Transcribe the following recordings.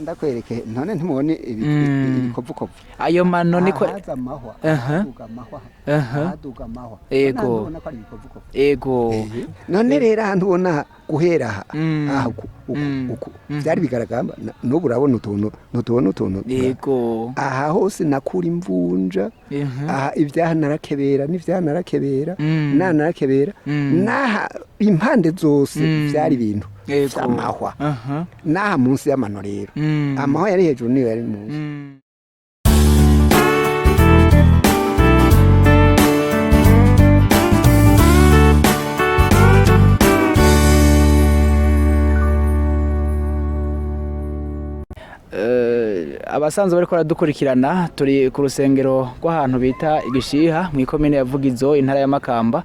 Ndakwereke none ntimubone ibikovukovu. Ayo mano niko Ahaza amahwa, ahaduga amahwa, ahaduga amahwa. Ego. None ubona ko ari ibikovukovu. Ego. None rero ahantu ubona guhera aha, aha uku byari bigaragamba, n'ubu urabona utuntu, ntutubona utuntu. Ego. Aha hose nakura imvunja. Aha ibyaha narakebera n'ibyaha narakebera, narakebera n'aha impande zose byari ibintu vy'amahwa. N'aha munsi y'amano rero, amahwa yari hejuru niyo yari munsi. Abasanzwe bariko baradukurikirana, turi ku rusengero rw'ahantu bita Igishiha mu ikomine ya Vugizo, intara ya Makamba.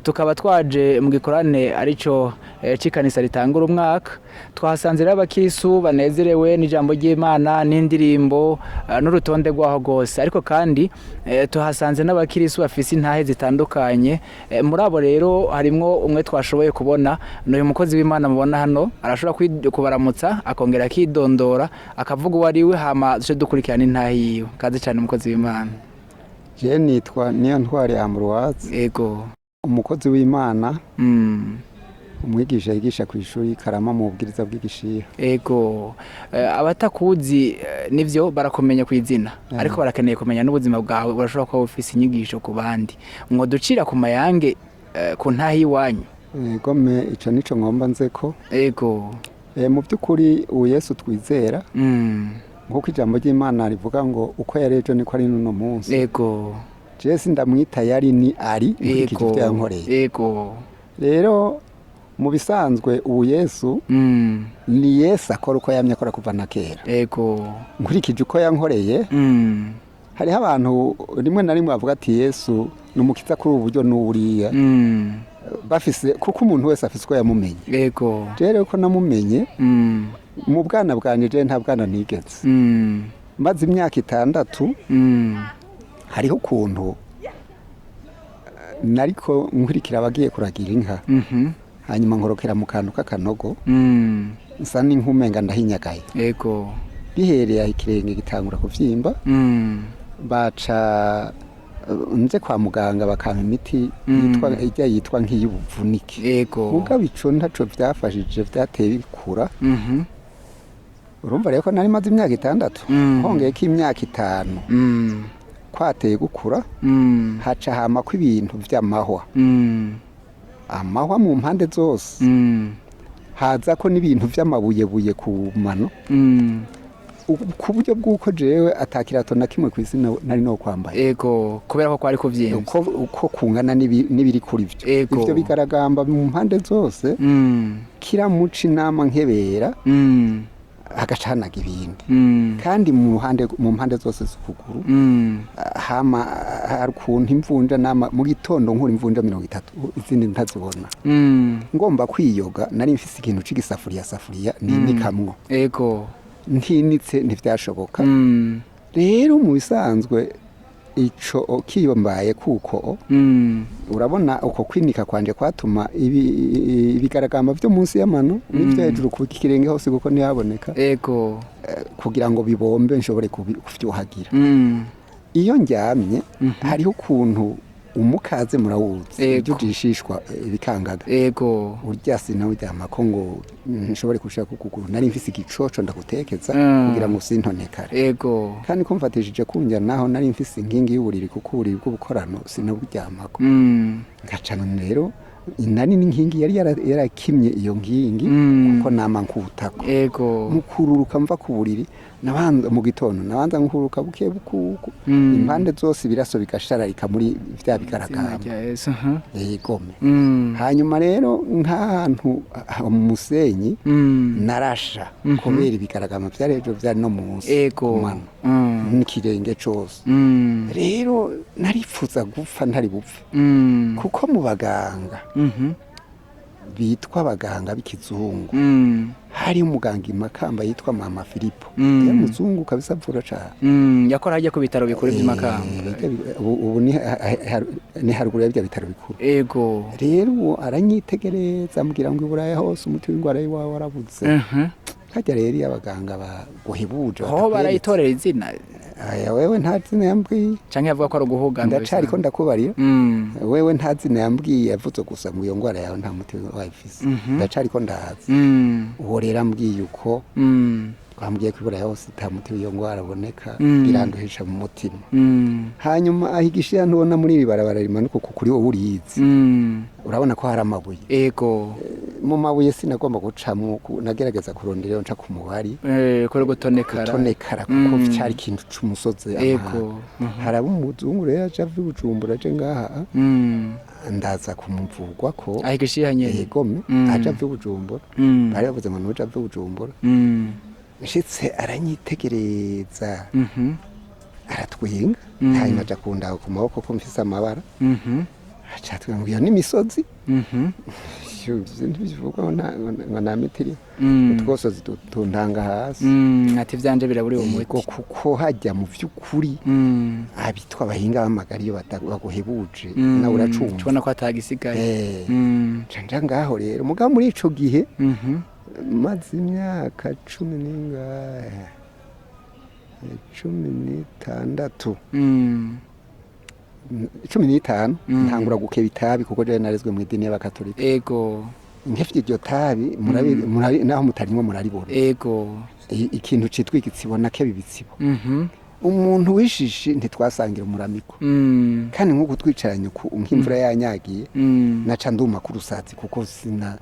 Tukaba twaje mu gikorane arico c'ikanisa ritangura umwaka. Twahasanze rero abakirisu banezerewe n'ijambo ry'Imana n'indirimbo, n'urutonde rwaho rwose, ariko kandi tuhasanze n'abakirisu bafise intahe zitandukanye. Muri abo rero harimwo umwe twashoboye kubona, ni uyu mukozi w'Imana mubona hano. Arashobora kubaramutsa, akongera akidondora, akavuga uwo ari we, hama duce dukurikirana intahe yiwe. Kaze cyane, umukozi w'Imana. Je nitwa Niyo Ntwari Ambroise. Ego. Umukozi w'Imana, umwigisha yigisha ku ishuri Karama mu bubwiriza bw'Igishiha. Ego. Abatakuzi, nivyo barakumenya ku izina, ariko barakeneye kumenya n'ubuzima bwawe. Urashobora kuba ufise inyigisho ku bandi, ngo ducira ku mayange ku ntahe y'iwanyu. Ego me, ico nico ngomba nze ko. Ego. Mu by'ukuri ubu Yesu twizera, nk'uko ijambo ry'Imana rivuga ngo uko yari ejo niko ari n'uno munsi. Ego. Je sindamwita yari, ni ari, nkurikije ivyo yankoreye. Ego. Rero mu bisanzwe ubu Yesu ni Yesu akora uko yamye akora kuva na kera. Ego. Nkurikije uko yankoreye, hariho abantu rimwe na rimwe bavuga ati Yesu ni umukiza kuri ubu buryo n'uburiya, bafise, kuko umuntu wese afise uko yamumenye. Ego. Rero uko namumenye mu bwana bwanje, je nta bwana nigeze. Maze imyaka 6, hariho ukuntu nariko nkurikira abagiye kuragira inka, hanyuma nkorokera mu kantu k'akanogo, nsa n'inkumenga ndahinyagaye. Ego. Bihereye aho ikirenge gitangura kuvyimba, baca nze kwa muganga bakampa imiti yitwa ijya yitwa nk'iy'ubuvunike. Ego. Mugabo ico ntaco vyafashije, vyateye bikura. Urumva rero ko nari maze imyaka 6, hongeyeko imyaka 5, kwateye gukura, haca hama ko ibintu vy'amahwa, amahwa mu mpande zose, haza ko n'ibintu vy'amabuyebuye ku mano, ku buryo bw'uko jewe atakirato na kimwe kw'isi nari no kwambaye. Ego, kubera ko kwari kuvyimvye. Uko kungana n'ibiri kuri vyo. Ego. Ivyo bigaragamba mu mpande zose, kiramuca inama nkebera, hagacanaga ibindi, kandi mu ruhande, mu mpande zose z'ukuguru. Hama hari ukuntu imvunja nama mu gitondo nkura imvunja 30, izindi ntazibona. Ngomba kwiyoga, nari mfise ikintu c'igisafuriya safuriya ninikamwo. Ego. Ntinitse ntivyashoboka. Rero mu bisanzwe ico kiyombaye kuko urabona uko kwinika kwanje kwatuma ibigaragamba vyo munsi y'amano n'ivyo hejuru ku kirenge hose, kuko ntihaboneka, Ego. kugira ngo bibombe nshobore kuvyuhagira. Iyo ndyamye hariho ukuntu umukaze murawuzi, Ego. ibyo ujishishwa ibikangaga. Ego. Urya sinawuryama ko ngo nshobore gushaka ukuguru, nari mfise igicoco ndagutekeza kugira ngo sintonekare. Ego. Kandi kumfatishije kunjya naho nari mfise inkingi y'uburiri, kuko uburiri bw'ubukorano sinaburyamako. Ngaca rero nari n'inkingi yari yarakimye iyo nkingi, kuko nama nkutako. Ego. Mukururuka mva ku buriri, nabanza mu gitondo nabanza nkururuka buke bukuku, impande zose ibiraso bigashararika muri vya Izina bigaragamba. rya Yesu. Mhm. Yegome. Mm. Hanyuma rero nk'ahantu mu musenyi narasha kubera ibigaragamba vyari hejuru, vyari no munsi Ego. ku mano n'ikirenge cose. Rero naripfuza gupfa ntari bupfe, kuko mu baganga bitwa abaganga b'ikizungu, hari umuganga i Makamba yitwa Mama Filipo. Yari umuzungu kabisa, avura cane. Yakora hajya ku bitaro bikuru by'Imakamba. Ubu ni haruguru ya bya bitaro bikuru. Ego. Rero uwo aranyitegereza, ambwira ngo i Buraya hose umuti w'ingwara y'iwawe warabuze. Hajya rero iyo abaganga baguhebuje Ho barayitorera izina? Aya, wewe nta zina yambwiye. Canke yavuga ko ari uguhugana? Ndacariko ndakubarira. Wewe nta zina yambwiye, yavuze gusa ngo iyo ngwara yawe nta muti wayifise. Ndacariko ndahaza. Uwo rero ambwiye uko, twambwiye ko ibura yose ata muti w'iyo ngwara aboneka, biranduhisha mu mutima. Hanyuma aho igishiya ntubona muri iri barabara rimanuka uku, kuri wowe uriyizi, urabona ko hari amabuye. Ego. Mu mabuye sinagomba gucamwo, nagerageza kurondera iyo nca ku mubari. Kuri gutonekara. Gutonekara, kuko cyari ikintu c'umusozi. Ego. Haraba umuzungu rero aje ava i Bujumbura, aje ngaha, ndaza kumuvugwa ko. Aho igishiya nyene? Egome. Aje ava i Bujumbura. Bari bavuze ngo nuje ava i Bujumbura. Nshitse aranyitegereza, aratwenga, hanyuma aja kundaba ku maboko ko mfise amabara, aca atwenga ngo iyo ni imisozi. Ivyo ntibivugwa ngo nta miti iriho. Utwosozi tuntanga hasi. Ati vyanje biraburiwe umuti. Yego, kuko hajya mu vy'ukuri abitwa abahinga b'amagara iyo baguhebuje nawe uracumva. Tubona ko atagisigaye. Nca nja ngaho rero, mugabo muri ico gihe maze imyaka cumi n'ingahe, 16, 15, ntangura gukeba itabi, kuko jewe narezwe mu idini y'abakatolika. Nkefye iryo tabi, murabi naho mutarinywa muraribona. Ikintu citwa igitsibo, nakeba ibitsibo. Umuntu wishishi ntitwasangira umuramiko. Kandi nk'uko twicaranye uku, nk'imvura yanyagiye, naca nduma ku rusatsi, kuko sina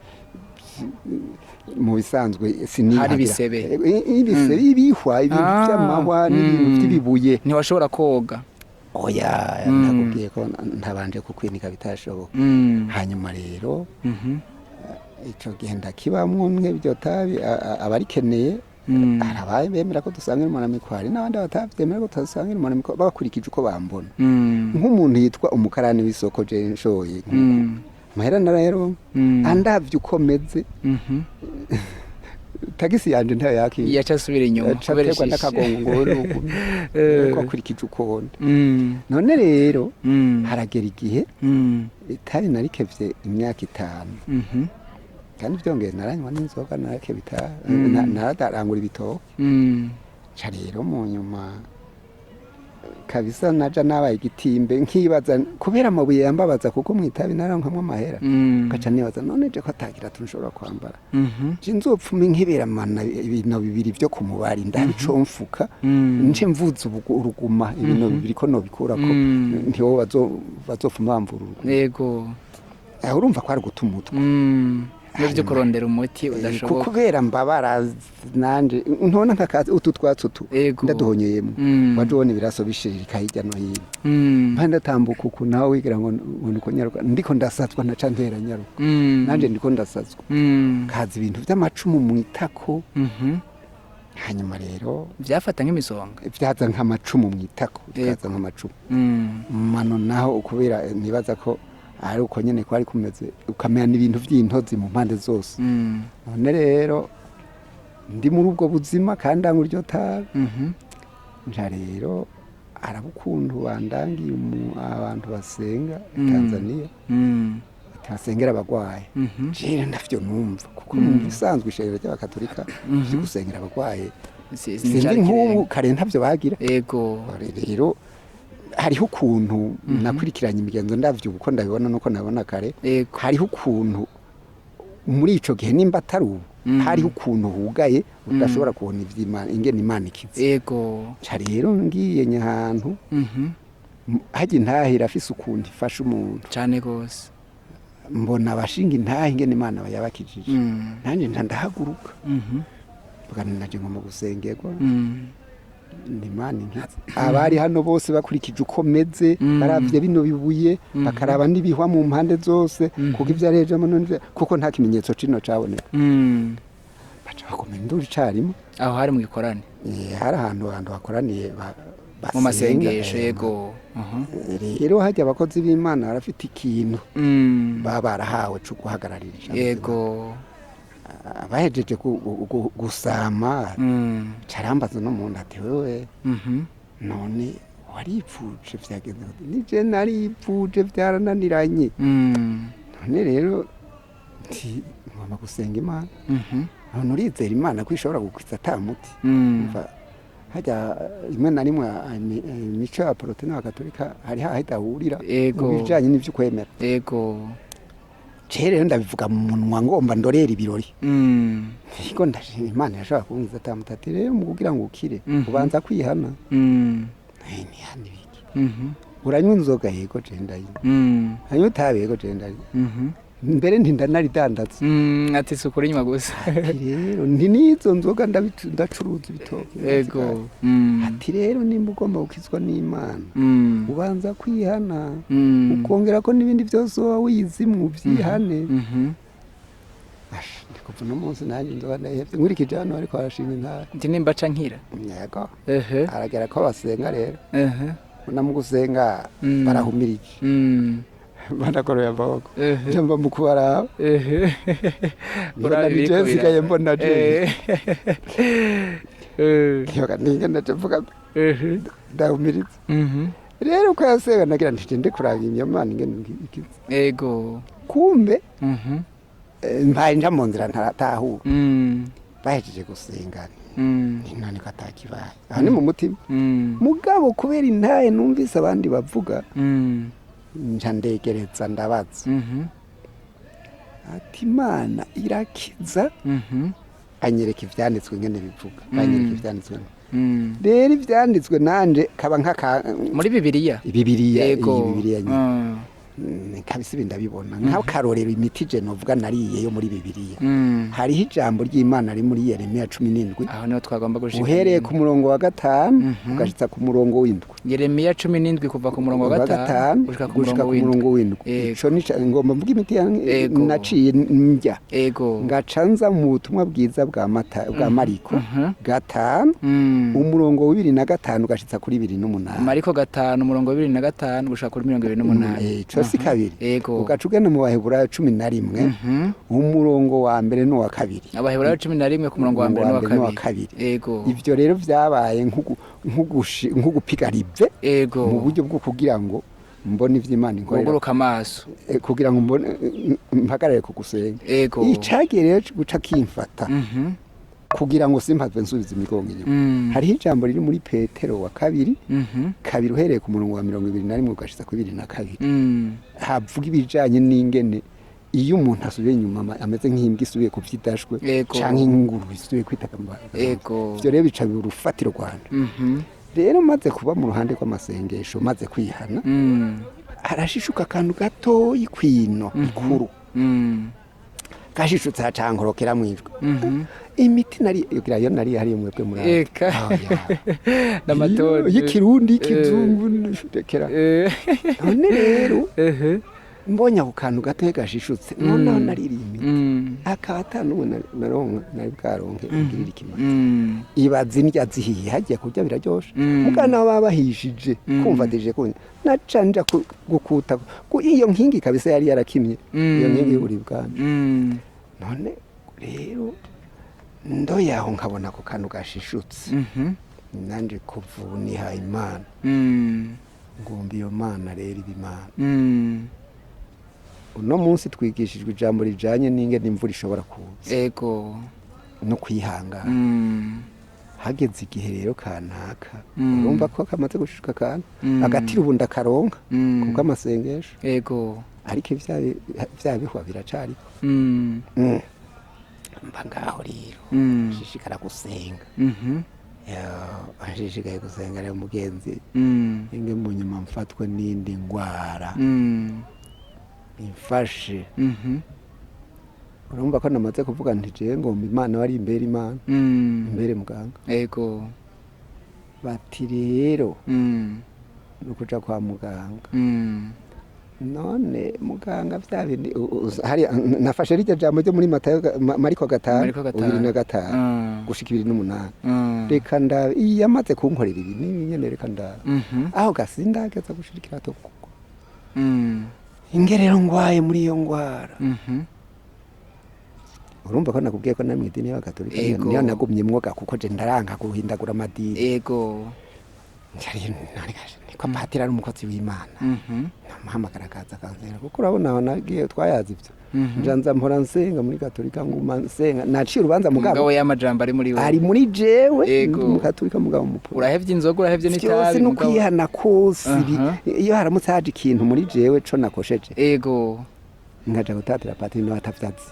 mu bisanzwe sinihagira. Hari ibisebe. Ibisebe, ibihwa, ibintu vy'amahwa n'ibintu vy'ibibuye. Ntiwashobora koga? Oya, ndakubwiye ko ntabanje kukwinika bitashoboka. Hanyuma rero ico gihe ndakibamwo nk'iryo tabi, abarikeneye, hari abaye bemera ko dusangira umuramiko, hari n'abandi batavyemera ko dusangira umuramiko, bakurikije uko bambona. Nk'umuntu yitwa umukarani w'isoko, je nshoye amahera narayaronka, andavye uko meze, tagisi yanje ntayo yakira. Yaca asubira inyuma kubera Aterwa ishishi. n'akagongo ngo nuko ko akurikije uko ndi. None rero haragera igihe itabi narikevye imyaka 5, kandi vyongeye naranywa n'inzoga, narakeba itabi, naradarangura ibitoke. Ca rero mu nyuma kabisa naja nabaye igitimbe, nkibaza kubera amabuye yambabaza, kuko mu itabi naronkamwo amahera, ngaca nibaza none je ko atagira nshobora kwambara, je nzopfuma nkiberamana ibintu bibiri vyo ku mubari, ndabico mfuka, nce mvuza uruguma ibintu bibiri ko nobikurako, ntiwo bazopfuma bamvura uruguma. Aho urumva ko ari guta umutwe. N'ibyo kurondera umuti udashoboka. Kubera mbabara nanje ntona nkakazi utu twatsi utu ndaduhonyeyemo, waje ubona ibiraso bishiririka hirya no hino. Mpa ndatambuka uku, nawe wigira ngo nuko nyaruka, ndiko ndasatswa, naca ntera nyaruka. Nanje ndiko ndasatswa, kaza ibintu vy'amacumu mu itako. Hanyuma rero Vyafata nk'imisonga. Vyaza nk'amacumu mu itako, vyaza nk'amacumu. Mano naho kubera nibaza ko ari uko nyene kwari kumeze, ukamenya n'ibintu vy'intozi mu mpande zose. None rero ndi muri ubwo buzima kandi anywa iryo tabi. Nca rero araba ukuntu bandangiye abantu basenga i Tanzania, ati basengera abagwayi. Jewe ntavyo numva, kuko mu bisanzwe ishengero ry'abakatolika vyo gusengera abagwayi sinzi Nicari nk'ubu kirenga. kare ntavyo bagira. Rero hariho ukuntu nakurikiranye imigenzo, ndavyo uko ndabibona nuko nabona kare. Hariho ukuntu muri ico gihe, nimba atari ubu, hariho ukuntu hugaye udashobora kubona ivy'Imana, ingene Imana ikize. Nca rero ngiye nyahantu, harya intahe irafise ukuntu ifasha umuntu. Cane gose. Mbona abashinga intahe ingene Imana yabakijije, nanjye nca ndahaguruka, mvuga nti naje ngomba gusengerwa, ni Imana inkize. Abari hano bose bakurikije uko meze, baravye bino bibuye, bakaraba n'ibihwa mu mpande zose, kuko ivyo arejemo none, kuko nta kimenyetso cino caboneka, baca bakoma induru icarimwe. Aho hari mu gikorane? Hari ahantu abantu bakoraniye Mu basenga, masengesho. Rero hajya abakozi b'Imana barafite ikintu baba barahawe co guhagararira ijambo. Abahejeje gusama, carambaza n'umuntu ati wewe none waripfuje vyagenze gute? Nije naripfuje vyarananiranye. None rero nti ngomba gusenga Imana. None urizera Imana ko ishobora gukiza ata muti? Mm. Umva, hajya rimwe na rimwe imico ya porotene n'abakatolika hari haho idahurira Yego. mu bijanye n'ivyo kwemera. Ego. Je rero ndabivuga mu munwa ngomba ndorera ibirori. Mm. Niko ndashima Imana yashobora kunkiza ata muti. Ati rero mu kugira ngo ukire Mhm. ubanza kwihana. Mm. Eh, nihana ibiki? Mhm. Uranywa inzoga? Yego, je ndayinywa. Mm. Hanyuma itabi? Yego, je ndarinywa. Mhm. Mbere ntindanaridandaza. Mm, ati sukura inyuma gusa. Ati rero nti n'izo nzoga ndacuruza ibitoki. Ego. Mm. Ati rero nimba ugomba gukizwa n'Imana Mm. ubanza kwihana, Mm. ukongera ko n'ibindi byose woba wizimwe ubyihane. Mhm. Asha, ndi kuva uno munsi nanjye inzoga ndayihevye, nkurikije hano ariko arashinga intara. Nti nimba ca nkira. Yego. Ehe. Aragera ko basenga rero, Ehe. na mu gusenga Mm. barahumirije, Mm. banagoroye amaboko. Ehe. Nja mba mu kubaraba. Ehe. Mbona ni je nsigaye mbona je. Eh. Ntiyoga ningene nje mvuga, Ehe. ndahumiriza. Mhm. Rero uko yasenga nagira nti nde kuraba iyo Mana ingene ikize. Ego. Kumbe Mhm. mbaye nja mu nzira ntaratahura. Mm. Bahejeje gusenga, Mm. none ko atakibaye aha ni mu mutima. Mm. Mugabo kubera intaye numvise abandi bavuga, Mm. nca ndegereza ndabaza. Mhm. Ati Imana irakiza? Mhm. Anyereka ivyanditswe ingene bivuga, anyereka ivyanditswe. Mm. Rero ivyanditswe nanje kaba nk'aka Muri Bibiliya. Bibiliya, iyi Ego. Bibiliya nyine. Mm. Kabisa ibi ndabibona nk'akarorero, imiti je novuga nariye yo muri Bibiliya, Mm. hariho ijambo ry'Imana riri muri Yeremiya 17, Aho niho twagomba gushika. uhereye ku murongo wa 5 ugashitsa ku murongo w'7. Yeremiya 17 kuva ku murongo wa 5 gushika ku gushika murongo ku murongo w'7. w'7. Ego. Ico ni ngomba mvuga imiti Ego. naciye ndya, Ego. ngaca nza mu butumwa bwiza bwa Mata, bwa Mariko 5, Mm. umurongo wa 25 ugashitsa kuri 28. Mariko 5 umurongo wa 25 gushika kuri 28. Ico si kabiri? Ego. Ugaca ugenda mu Baheburayo 11, Mhm. umurongo wa mbere n'uwa kabiri. Abaheburayo 11 ku murongo wa mbere n'uwa kabiri. Ego. Ivyo rero vyabaye nk'ugupiga rive Ego. mu buryo bwo kugira ngo mbone ivyo Imana inkorera. Guguruka amaso. Kugira ngo mbone mpagarare ku gusenga. Ego. Icagiye rero guca kimfata Mhm. kugira ngo simpave nsubiza imigongo inyuma, Mm. hariho ijambo riri muri Petero wa kabiri Mhm. 2, uhereye ku murongo wa 21 ugashitsa ku 22, Mm. havuga ibijanye n'ingene iyo umuntu asubiye inyuma ameze nk'imbwa isubiye ku vyidashwe Ego. canke ingurube isubiye kwitaka mu bantu. Ego. Ivyo rero bica biba urufatiro rwanda. Mhm. Rero maze kuba mu ruhande rw'amasengesho, maze kwihana, Mm. arashishuka akantu gatoyi kwino ikuru, Mm. gashishutse hacankorokera mwijwi. Mhm. Imiti nari yogira yo nari hariyo mwebwe muri Eka. N'amatoni. y'ikirundi, y'ikizungu, rekera. None rero Ehe. mbonye ako kantu gatoyi gashishutse, noneho naririye imiti, Mm. akaba ata n'umwe naronka nari bwaronke ugirira ikimazi. Mm. Ibaza indya zihiye hagiye kurya biraryoshe, Mm. mugana baba bahishije kumva deje kunya naca nja gukuta iyo nkingi kabisa yari yarakimye, Mm. iyo nkingi y'uburi bwanje. Mm. None rero ndo yaho nkabona ako kantu gashishutse, Mhm. nanje kuva ubu nihaye Imana, Mm. ngomba iyo Mana rero iba Imana. Mm. Uno munsi twigishijwe ijambo rijanye n'ingene imvura ishobora kuza Ego. no kwihangana. Mm. Hageze igihe rero kanaka, Mm. urumva ko kamaze gushishuka akantu, Mm. agatira ubu ndakaronka Mm. kubwo amasengesho, Ego. ariko vya bihwa biracariko. Mm. Mba ngaho rero, Mm. nshishikara gusenga. Mhm. Nshishikaye gusenga rero mugenzi, Mm. inge mu nyuma mfatwe n'indi ngwara Mm. imfashe. Mhm. Urumva ko namaze kuvuga nti jewe ngomba Imana wari imbere Imana, Mm. imbere muganga. Ego. Bati rero Mm. ni ukuja kwa muganga. Mm. None muganga vya bindi hariya nafashe rirya jambo ryo muri Matayo Mariko 5, Mariko 5. 25 Mm. gushika 28. Mm. Reka ndabe iyo yamaze kunkorera ibi n'ibi nyene, reka ndabe Mhm. aho gasindageza gushira ikirato kuko Mm. ingerero ngwaye muri iyo ngwara. Mhm. Urumva ko nakubwiye ko nari mw'idini y'Abagatolika, Ego. niyo nagumyemwo ga kuko je ndaranga guhindagura amadini. Ego. Niko patiri ari umukozi w'Imana, Mhm. namuhamagara akaza akansera, kuko urabona aho nagiye twayazi ivyo. Nja mpora nsenga muri Katolika, nguma nsenga, naciye urubanza mugabo Mugabo y'amajambo ari muri wewe. Ari muri jewe. Yego. Ndi Mukatolika mugabo muporo. Urahevye inzoga, urahevye Vyose n'itabi. no Mugabo kwihana kose iyo haramutse haje ikintu muri jewe co nakosheje, nkaja gutatira patiri nawe atavyazi.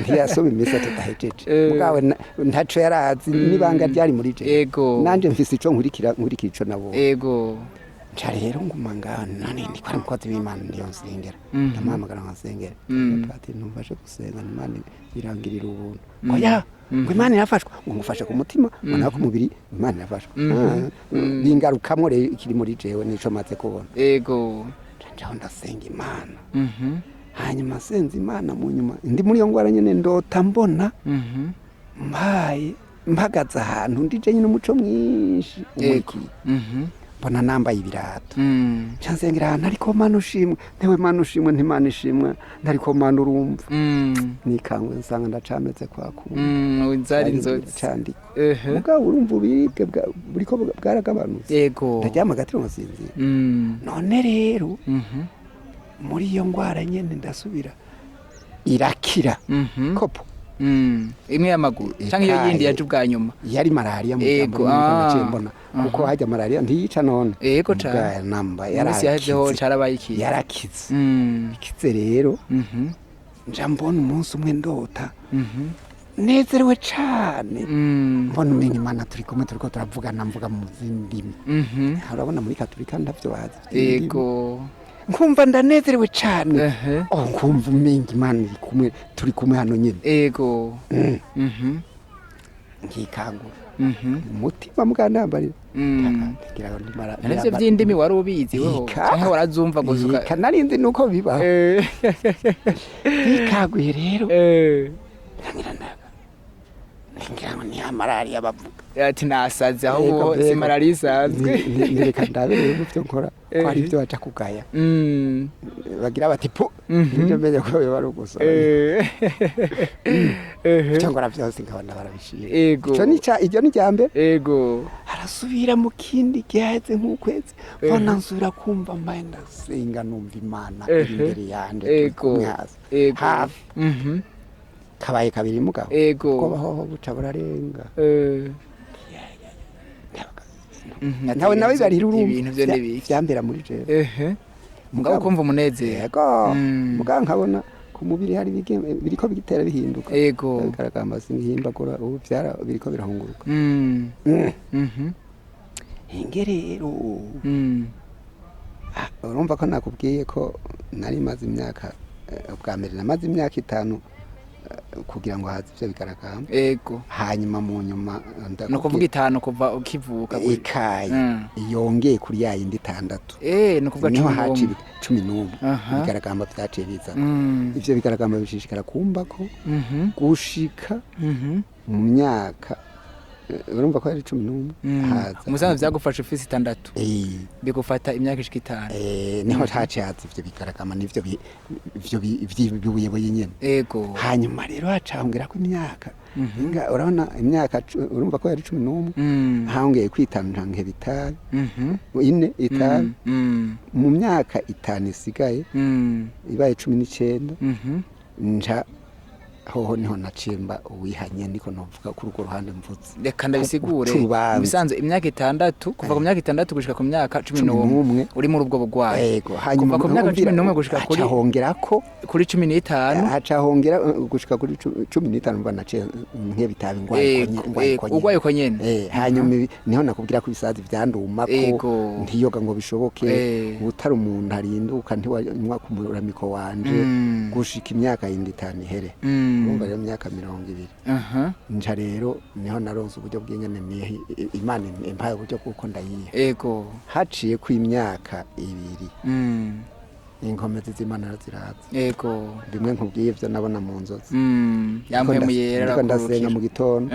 Ntiyasoma imisa tudahejeje. Mugabo ntaco yarazi n'ibanga ryari muri jewe. Nanje mfise ico nkurikira, nkurikira ico nabonye. Nca rero nguma ngaho, none ndiko ari umukozi w'Imana, niyo nsengera. Ndamuhamagara nkasengera. Patiri, ntumfashe gusenga, Imana irangirira ubuntu. Oya, ngo Imana irafashwa, ngo ngufashe ku mutima, ngo naho ku mubiri Imana irafashwa. Ah, bingarukamwo rero ikiri muri jewe nico maze kubona. Nca njaho ndasenga Imana. Hanyuma nsenze Imana, mu nyuma ndi muri iyo ngwara nyene, ndota mbona mbaye mpagaze ahantu ndije nyine, umuco mwinshi umurikiye. Mbona nambaye ibirato. Nca nsengera ahantu, ariko Mana ushimwe, ntewe Mana ushimwe, ntimana ishimwe, ntariko Mana urumva. Nikangwe nsanga ndacameze kwa kundi. Zari inzozi. Candiko. Mugabo urumva uburibwe buriko bwaragabanutse. Ndaryama agatiro nkasinzira. None rero muri iyo ngwara nyene ndasubira irakira. Kopo. Imwe y'amaguru canke iyo yindi yaje ubwa nyuma? Yari malariya mu jambo rimwe, naciye mbona kuko hajya malariya ntiyica none. Yego cane. Ubwa namba Mu minsi yahezeho yarakize. carabaye ikiza. Yarakize. Ikize rero, nja mbona umunsi umwe ndota nezerewe cane. Mbona umenya Imana turi kumwe, turiko turavugana, mvuga mu zindimi. Urabona muri Katolika ntavyo bazi vy'indimi. Nkumva ndanezerewe cane. Oh, nkumva umenga Imana iri kumwe, turi kumwe hano nyene. Nkikangura umutima mugandambarira. Ngira ngo Navyo vy'indimi wari ubizi weho canke warazumva gusa Ika, narinzi nuko bibaho. Bikaguye rero, ngira ndaga, ngira ngo ni ya malariya bavuga. Ati nasaze ahubwo, Yego, si malariya isanzwe. Nireka ndabe rero ivyo nkora ko hari ibyo baca kugaya. Bagira bati pu. Nibyo menye ko biba ari ugusaba. Icyo nkora byose nkabona barabishima. Ico ni iryo ni irya mbere. Harasubira mu kindi giheze nk'ukwezi, mbona nsubira kumva mbaye ndasenga, numva Imana iri imbere yanje, turi kumwe hasi. Hafi. Kabaye kabiri mugabo. Kuko bahoho buca burarenga. Nawe nawe barira urumva. Ibintu vyo nibiki? Vyambera muri jewe. Mugabo kumva umunezero. Yego. Mugabo nkabona ku mubiri hari biriko bigitera bihinduka. Bigaragamba singihimbagura ubu, vyara biriko birahunguruka. Inge rero. Ah, urumva ko nakubwiye ko nari maze imyaka, ubwa mbere namaze imyaka 5, kugira ngo haze ivyo bigaragamba. Hanyuma mu nyuma Ni ukuvuga 5 kuva ukivuka ikaye yongeye kuri ya yindi 6. Ni ukuvuga Niho 11. haci 11. Ibigaragamba vyaciye biza. Ivyo bigaragamba bishishikara kumbako gushika mu myaka, urumva ko yari 11 haza. Umusanzu vyagufasha ufise 6. Bigufata imyaka ishika 5. Niho haciye haza ivyo bigaragamba, nivyo ivyo vy'ibibuyebuye nyene. Hanyuma rero hacahongerako imyaka. Inga urabona imyaka urumva ko yari 11. Hongeye kwitanu ntanke bitanu. 4, 5. Mu myaka 5 isigaye ibaye 19. Nja hoho niho nacimba uwihanye, niko novuga kuri urwo ruhande mvuze. Reka ndabisigure. Urubanza. Mu bisanzwe imyaka 6, kuva ku myaka 6 gushika ku myaka cumi cumi n'umwe n'umwe. Uri muri ubwo bugwayi. Yego, hanyuma Kuva ku myaka umvira, 11 gushika haca hongerako kuri 15. Haca hongera, gushika kuri 15 mva naciye nk'ibitabi ngwaye. Ugwaye uko nyene. Hanyuma niho nakubwira ko ibisazi vyandumako. Ntiyoga ngo bishoboke. Utari umuntu arinduka, ntiwanywa ku muramiko wanje gushika imyaka yindi 5 ihere. Urumva rero imyaka 20. Nca rero niho naronse uburyo bw'ingene nihe Imana impaye uburyo bw'uko ndayiha. Haciye ku imyaka 2, inkomezi z'Imana ziraza. Bimwe nkubwiye ivyo nabona mu nzozi. Yampemu yera Ndiko ndasenga mu arakurukira. gitondo.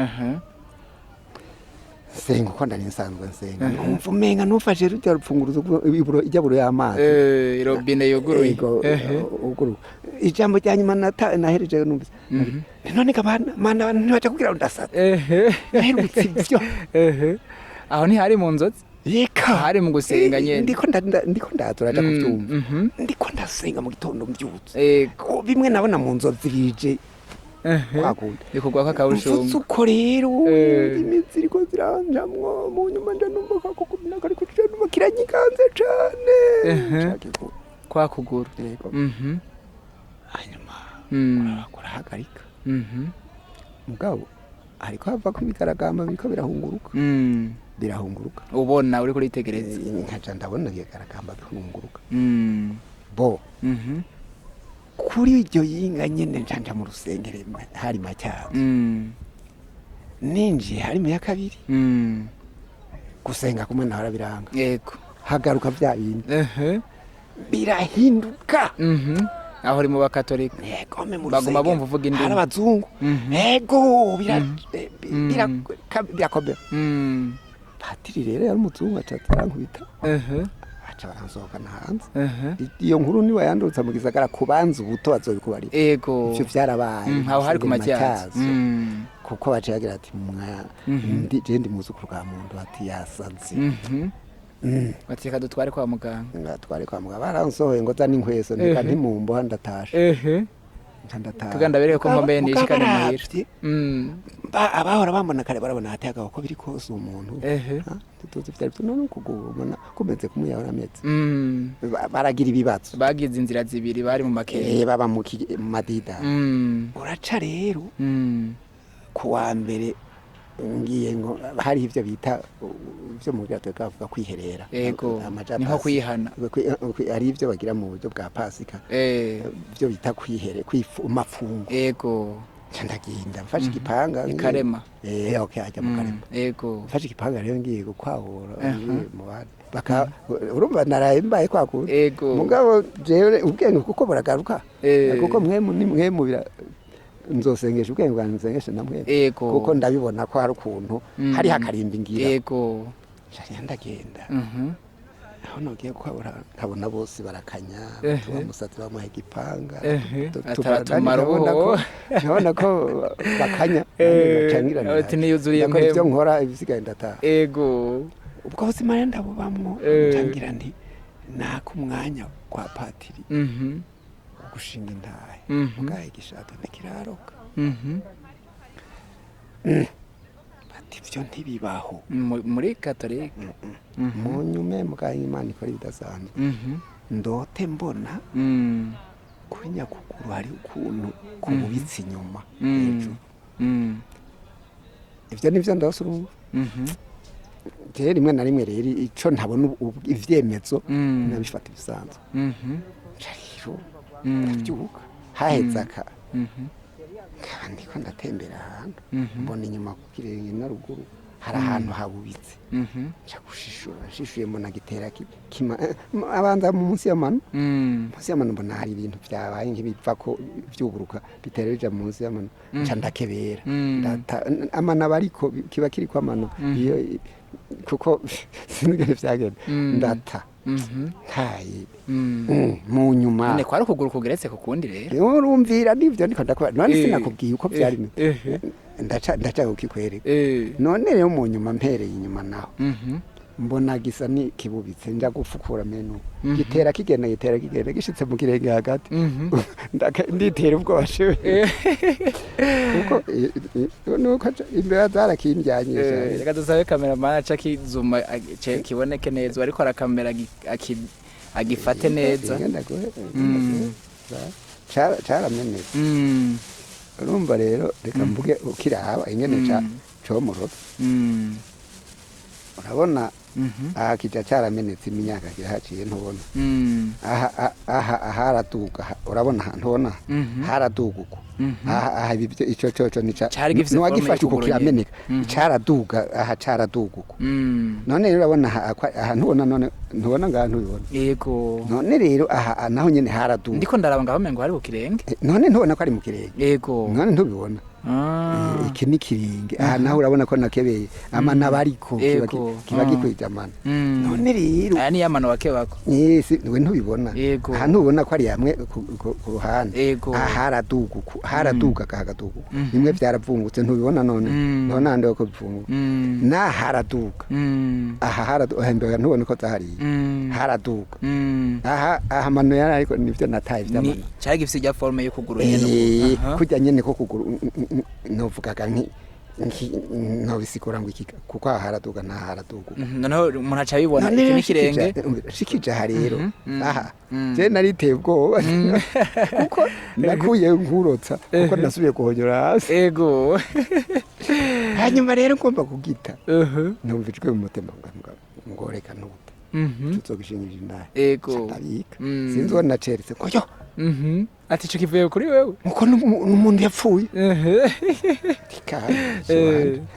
Senga uko ndari nsanzwe nsenga, numva umenga nufashe rujya rupfunguruzo iburo ijaburo y'amazi. Robine yuguruye. Ego, uguruye. Ijambo rya nyuma nahereje numvise none kabana mana, abantu ntibaca kugira ngo ndasate. Naherutse ivyo. Aho ntihari mu nzozi? Reka Hari mu gusenga nyene. Ndiko ndaza, uraja kuvyumva. Ndiko ndasenga mu gitondo mbyutse. Ego. Ko bimwe nabona mu nzozi bije kwakunda. Bikugwa ko Mvutse akawushunga. uko rero, imitsi iriko ziranjamwo. Mu nyuma nja numva kakugumina kariko, nja numva kiranyikanze cane. Ca kiguru. Kwa kuguru. Yego. Hanyuma kurahagarika. Mugabo hariko havako ibigaragamba, biriko birahunguruka. Birahunguruka. Ubona uriko uritegereza. Nkaca ndabona ibigaragamba bihunguruka. Bo kuri iryo yinga nyene nca mu rusengero hari Matyazo. Ninjiye hari mu ya kabiri. Gusenga kumwe nawe biranga. Hagaruka vya bindi. Birahinduka. Aho uri mu bakatolika. Yego, me mu Baguma rusengero. bumva uvuga indimi. Hari abazungu. Yego, birakomera. Patiri rero yari umuzungu, aca arankubita. Aca baransohokana hanze. Iyo nkuru niba yandutse mu gisagara kubanza ubuto bazobikubarira. Ivyo vyarabaye. Aho hari ku Matyazo. Matyazo. Kuko baciye bagira ati mwa ndi je ndi muzukuru bwa muntu, ati yasaze. Bati reka dutware kwa muganga. Ngatware kwa muganga, baransohoye ngo zana inkweso ndeka ntimumboha, ndatashe. Nca ndataha. Kugira ndabereke ko nkomeye nishikane muhira. Baravye, abahora bambona kare barabona hati agabo ko biri kose umuntu. Ha, ntituzi vyari byo none ukuguru ubona kumeze kumwe yahora ameze. Baragira ibibazo. Bagize inzira zibiri, bari mu makenga. Baba mu madida. Uraca rero ku wa mbere ngiye ngo hari ivyo bita ivyo mu bwato bwavuga kwiherera. Amaja Ni nko Pasika. kwihana. Hari ivyo bagira mu buryo bwa Pasika, ivyo bita kwihere kwifu mafungo. Nca ndagenda mfashe igipanga ngiye- Ikarema. Okay, ajya mu Karema. Mfashe igipanga rero ngiye gukwahura, ngiye mu bandi baka urumva naraye mbaye kwakura. Mugabo jewe ubwenge kuko buragaruka. Kuko mwemu ni mwemu bira nzosengesha ubwenge bwanjye, nsengeshe na mwemu. Kuko ndabibona ko hari ukuntu hari hakarimba ngira. Nca rero ndagenda. Aho nogiye kwabura nkabona bose barakanya, tuba musatsi bamuha igipanga. Ataratumara nkabona ko ubu. nkabona ko bakanya. Ncangira Ati niyuzuriye ndakora ivyo mpemu. nkora, ibisigaye ndataha. Ubwo buzima rero ndabubamwo. Ncangira nti naka umwanya kwa patiri wo gushinga intahe. Mugaye igishato ntikiraroka. Bati ivyo ntibibaho. Muri katolika. Mu nyume mugaye Imana ikora ibidasanzwe. Ndote mbona kuri nyakuguru hari ukuntu kububitse inyuma hejuru. Ivyo nivyo ndose urumva. Rero rimwe na rimwe rero ico ntabona ivyemezo nabifata ibisanzwe. Nca rero ndavyuka haheze aka nkaba ndiko ndatembera ahantu, mbona inyuma ku kirenge na ruguru hari ahantu habubitse. Nca gushishura, nshishuye mbona gitera abanza munsi y'amano. Munsi y'amano mbona hari ibintu vyabaye nk'ibiva ko vyuguruka, bitera bija munsi y'amano. Nca ndakebera. Amano aba ariko kiba kiriko amano iyo kuko sinigene vyagenda. Ndata ntaye. Mu nyuma None kwari ukuguru kugeretse ku kundi rero. Urumvira nivyo ndiko ndakubwira none. Sinakubwiye uko vyari bimeze. Ndaca kukikwereka. None rero mu nyuma mpereye inyuma naho mbona gisa ni kibubitse, nja gufukura meno, gitera kigenda, gitera kigenda, gishitse mu kirenge hagati. Nditera ubwoba shewe kuko nuko imbeba zarakimbyanye. Reka dusabe kameramani aca kizuma kiboneke neza, ariko arakamera agifate neza. Ngenda guhe caramenetse. Urumva rero reka mvuge ukiraba ingene ca comorotse. Urabona aha kija caramenetse, imyaka kirahaciye, ntubona? Aha aha haraduga, urabona aha, ntubona? Haraduga uko. Aha aha ibi ico coco ni ca Cari gifise forme nuwagifashe uko y'ukuguru nyene. kirameneka. Caraduga aha, caraduga uko. None rero urabona aha aha ntubona? None ntubona ngaha, ntubibona? Yego. None rero aha aha naho nyene haraduga. Ndiko ndaraba ngaho mengo hari ku kirenge. None ntubona ko ari mu kirenge? Yego. None ntubibona? Iki ni kiringe aha naho urabona ko nakebeye amana bariko kiba gikwije amana. None rero aya ni yamano wakebako. Yes, we ntubibona. Aha ntubona ko ari hamwe ku ruhande. Aha haraduga haraduga kahagaduga bimwe byaravungutse ntubibona none. None hande ko bivunguka na haraduga. Aha haraduga mbega ntubona ko zahariye haraduga. Aha aha mano yari ariko nivyo nataye vy'amano. Cyari gifise rya forme yo kuguru nyene kujya nyene ko kuguru novugaga nki nobisigura ngo iki kuko aha haraduga na haraduga. Noneho umuntu aca abibona iki ni kirenge shikije aha rero. Aha je nariteye ubwoba kuko nakuye nkurotsa kuko nasubiye guhonyora hasi. Ego. Hanyuma rero ngomba kugita numva ijwi mu mutima ngo reka ntuta tuzogishingira indahe. Ego. Sinzi uwo naceretse ngo yo ati ico kivuye kuri wewe nkuko n'umuntu yapfuye.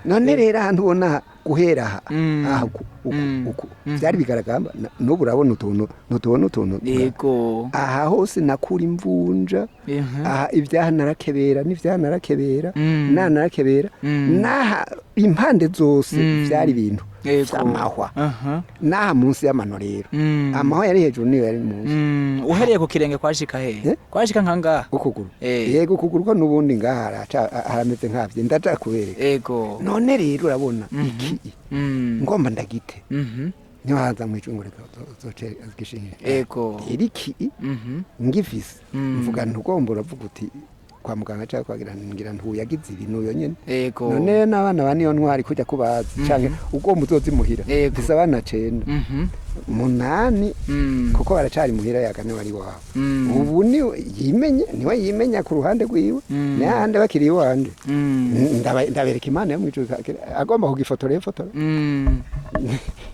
None rero ahantu ubona guhera aha aha uku byari bigaragamba n'ubu urabona utuntu ntutubona utuntu. Yego. Aha hose nakura imvunja. Aha ibyaha narakebera n'ivyaha narakebera narakebera naha impande zose byari ibintu vy'amahwa. Naha munsi y'amano rero amahwa yari hejuru niyo yari munsi. Uhereye ku kirenge kwashika he? Kwashika nkangaha ukuguru. Yego ukuguru ko nubundi ngaha harameze nkavye ndaja kubereka. Yego. None rero urabona iki ngomba ndagite niyo haza mwijungure zoce gishinge. Yego. Iriki ngifise mvuga ntugomba uravuga uti kwa muganga cyangwa kwagira ngira ntuyagize ibintu yo nyene. None n'abana ba niyo ntwari kujya kubaza canke ugomba uzozimuhira mfise abana 9 8 kuko baracari muhira yagane bari wabo. Ubu ni yimenye niwe yimenya ku ruhande rwiwe n'ahandi bakiri iwanje ndabereka Imana yo mwijuru agomba kugifotora ifotora.